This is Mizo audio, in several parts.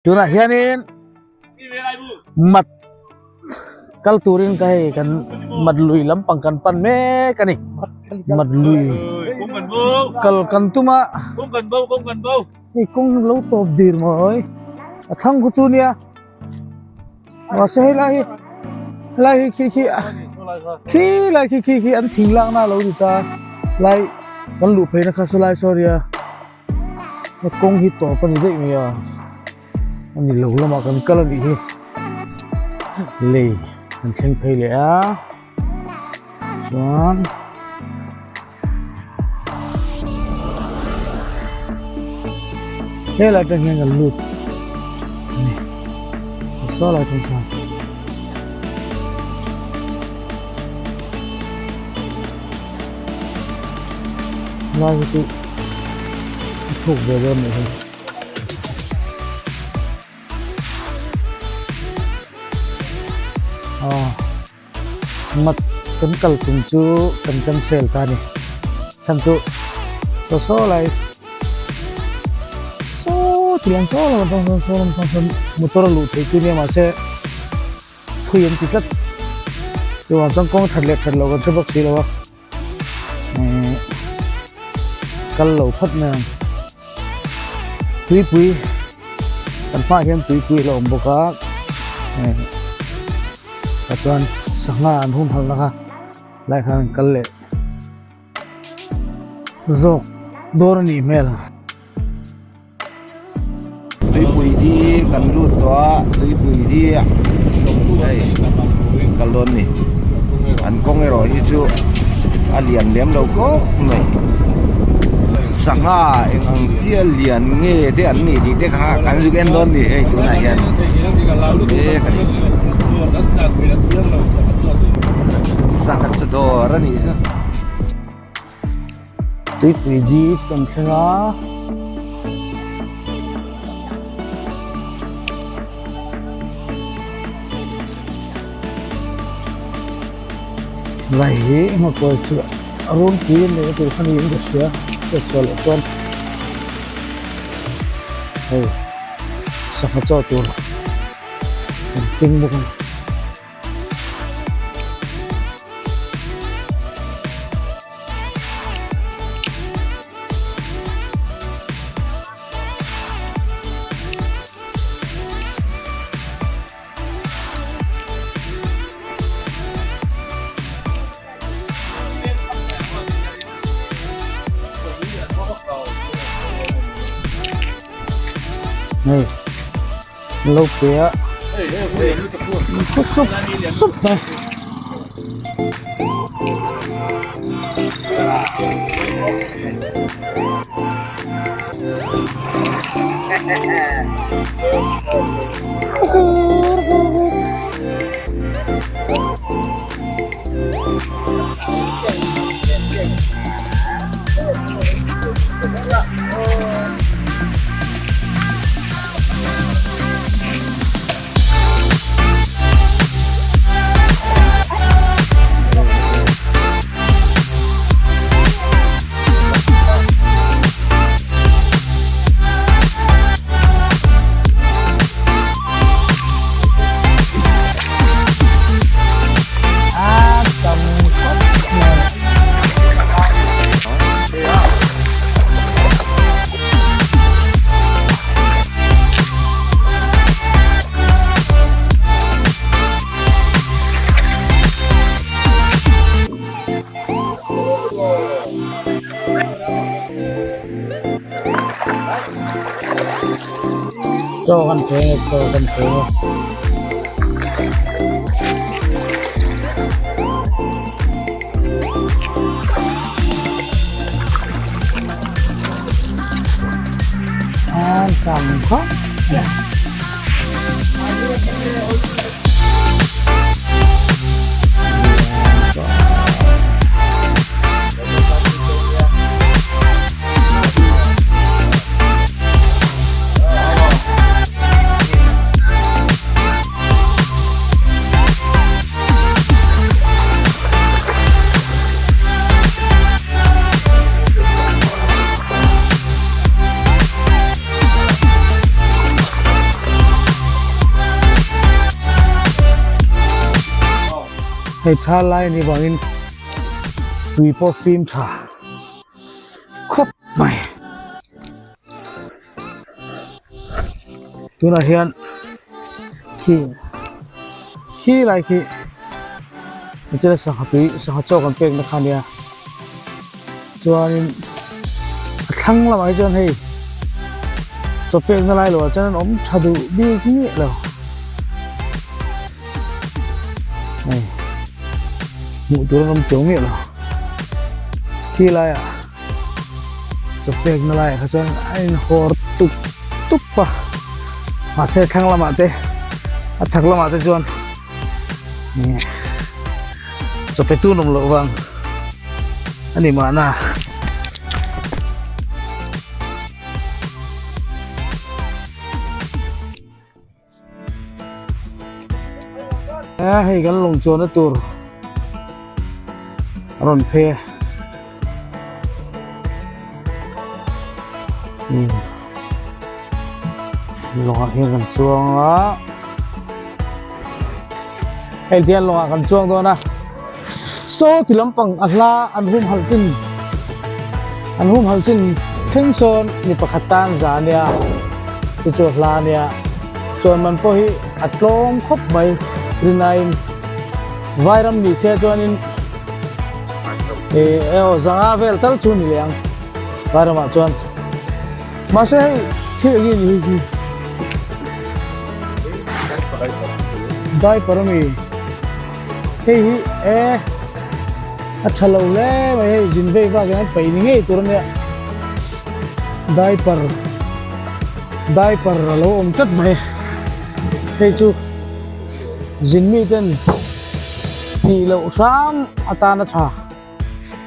Tunah hianin mat kal turin ka hei kan mat lui lampang kan pan mek a ni mat lui kal kan tum a hei kawng lo tawp dir mawi a thlang khu chu nia mahse helai hi helai hi khi khi khi lai khi khi khi an thing lakna a lo ni ta lai kan luh phei na kha saw lai saw ria. A kawng hi tawp a ni daih mai a a ni lo lamah kan kal a nih hi lei kan thleng phei leh a chuan helai atang hian kan lut a ni saw lai atang chuan. Lai hi chu a thuk ve dawn nih hi. Aw mat kan kal tum chu kan cancel ta a ni chhan chu saw saw lai saw ti lang saw lam atang sawn saw lam atang sawn motor a luh theih chu nia mahse thui an ti tlat chuvang chuan kawng that leh that loh kan hre bawk si lo a ehh kal lo phawt mai ang tuipui kan hmaah hian tuipui a lo awm bawk a ehh tah chuan sangha an humhalh na kha lai khan an kal leh zawk dawn a nih hmel. Tuipui hi kan lut tawh a tuipui hi hei kal dawn ni an kawng erawh hi chu a lian lem lo khawp mai sangha eng ang chiah lian nge te an nih tih te kha kan zuk en dawn ni hei tunah hian mek a ni sangha chaw dawr a nih chu. Tuipui beach kan thleng a. Lai hi engemaw chu a runpui a neih tur kha niin ka hria hriat chhuah loh chuan hei sangha chaw tur kan keng bawk a ni. Hei lo pe a sup sup mai. A tam khawp mai. Chaw kan pheng e chaw kan pheng e. An tam khawp mai. Hei thal lai a nih vangin tui pawh fim tha khawp mai. Tunah hian khi khi lai khi nichina sangha tui sangha chaw kan pekna kha ania chuanin a thlang lamah hi chuan hei chaw pekna lai loah chuan an awm tha duh bik miah lo hei hmuh tur an awm chuang miah lo khi laiah. Chaw pekna laiah kha chuan a inhawr tup tup a mahse thlang lamah te a chhak lamah te chuan chaw pe tun awm loh vang a ni mahna. Hei kan lawng chuanna tur a rawn phei a lawngah hian kan chuang a hei tihian lawngah kan chuang dawn a saw ti lampang a hla an humhalh chin an humhalh chin thleng sawn mi pakhat tan za ania chu chu a hla ania chuan man pawh hi a tlawm khawp mai rinaiin vairam ni se chuanin ih aw zanga vel tal chu ni leh ang vairamah chuan mahse hei thil eng nge ni hei hi diaper ami. Hei hi e a tha lo hle mai hei zin vei vak hian paih ni ngei tur ania diaper diaper a lo awm tlat mai hei chu zin mi ten tih loh hram atan a tha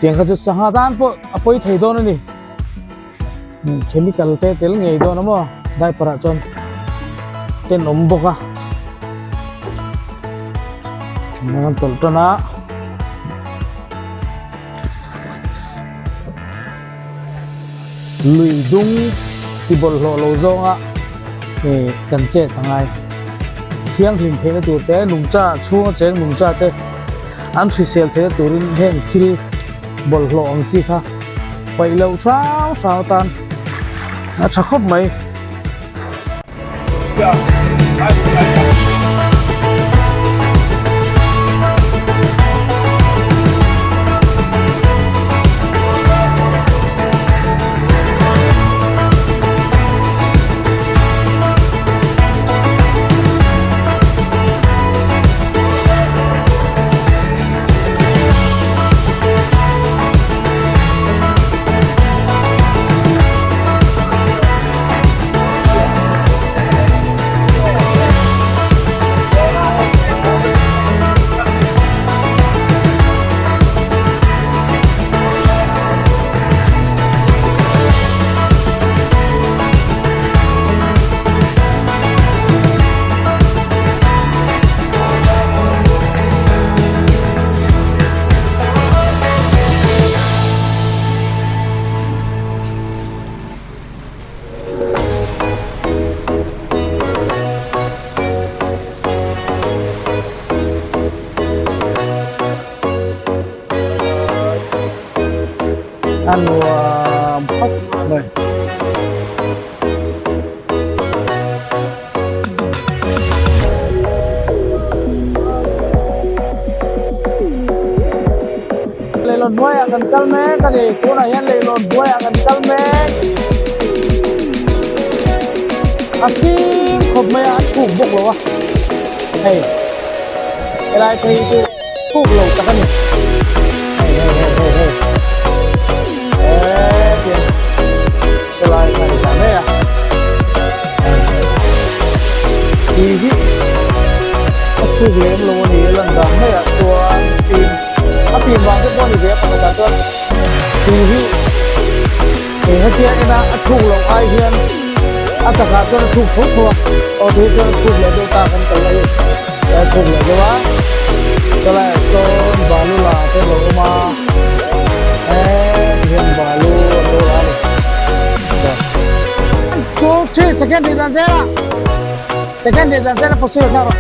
tiang kha chu sangha tan pawh a pawi thei dawn a ni chemical te tel ngei dawn a maw diaper ah chuan tenawm bawk a an tawlh tan a lui dung ti bawlhhlawh lo zawnga ih kan chet a ngai thianghlim theihna tur te nungcha chhunga cheng nungcha te an hrisel theihna turin heng thil bawlhhlawh ang chi kha paih loh hrang hrang atan a tha khawp mai. A nuam khawp mai. Leilawn hnuaiah kan kal mek a ni tunah hian leilawn hnuaiah kan kal mek a fim khawp mai a a chhuk bawk lo a hei helai phei hi chu chhuk lo tak a ni hei hei hei hei hei eee tiang helai kha ni ta mai a hei tih hi a chhuk lem lo a ni a lan dan maiah chuan fim a fim vang te pawh a ni ve a pakhatah chuan tih hi eng hetia ena a chhuk loh ai hian a takah chuan a chhuk tho tho a aw tih hi chuan a chhuk leh deuh ta kan kal lai hi a chhuk leh deuh a chulaiah sawn balu la te a lo awm a eee tihian balu an lo la a ni. One, two, three, second tih dan zel a second tih dan zel a possible thlak rawh.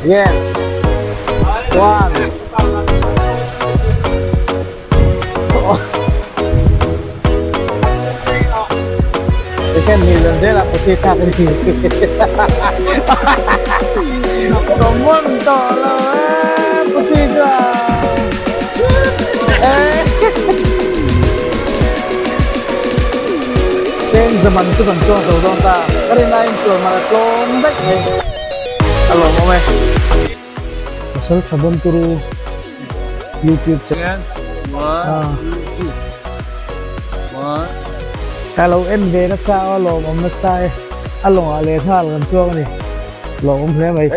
Yes. One. Second million zel a pusi tak ni. Common to lo eh pusi chu. Eh. Cheng zaman chu kan chuang zo dawn ta. Ka rin aiin chuan man a tlawm daih mai. A lawmawm e. Pasal tha dawn turu YouTube channel. Ka lo en ve nasa a lawmawm nasa e. A lawngah leh nghal kan chuang a ni. Lawmawm hle mai.